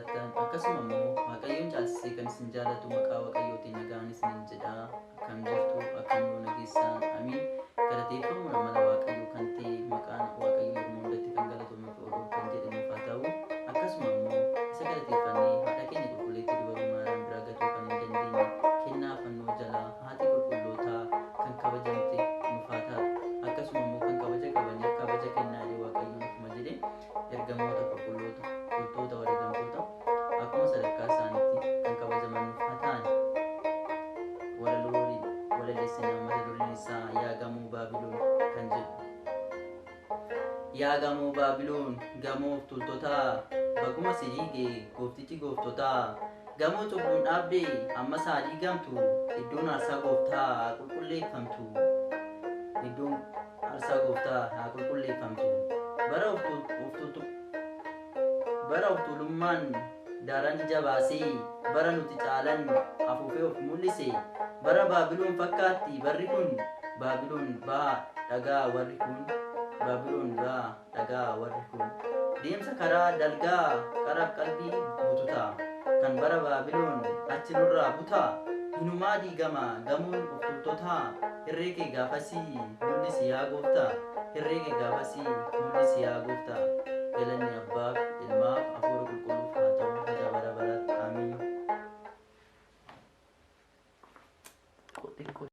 Jaalattan akkasuma immoo Waaqayyoon caalsisee kan isin jaalatu maqaa Waaqayyootiin nagaan isiniin jedha. Akkam jirtu? Akkam yoona geessaan? Amiin. Galateeffamuun amala Waaqayyoo kan ta'e maqaan Waaqayyoo yeroo hundatti kan galatoomuu fi ol kan jedhe nuuf haa ta'u. Akkasuma immoo isa galateeffannee haadha keenya qulqulleettii dubaroo Maariyaam biraa gatuu kan hin dandeenye kennaa fannoo jalaa haati qulqullootaa kan kabajamte nuuf haa taatu. Akkasuma immoo kan kabaja qabaniif kabaja kennaalee Waaqayyoon akkuma jedhe ergamoota qulqulloota toltoota wareegamtoota akkuma sadarkaa isaaniitti kan kabajaman nuuf haa ta'an. Walaloo waliin walaleessinaa mata dureen isaa Yaa Gamoo Baabiloon kan jedhu. Yaa gamoo Baabiloon gamoo of tuultotaa baguma si diige gooftichi gooftotaa gamoo cubbuun dhaabde ammas haa diigamtu iddoon aarsaa gooftaa haa qulqulleeffamtu iddoon aarsaa gooftaa haa qulqulleeffamtu bara of tuultu bara of tuulummaan daran ija baasee bara nuti caalan afuufee of mul'ise bara Baabiloon fakkaatti barri kun Baabiloon ba'a dhagaa warri kun Baabiloon ba'a dhagaa warri kun deemsa karaa dalgaa qara qalbii bututa kan bara Baabiloon achi nurraa buta hinumaa diigama gamoon of tuultotaa hirree kee gaafasii mul'isi yaa gooftaa hirree kee gaafasii mul'isi yaa gooftaa. Galanni Abbaaf, Ilmaaf, Hafuura Qulqulluuf haa ta'u haga bara baraatti. Amiin. Xiqqoo.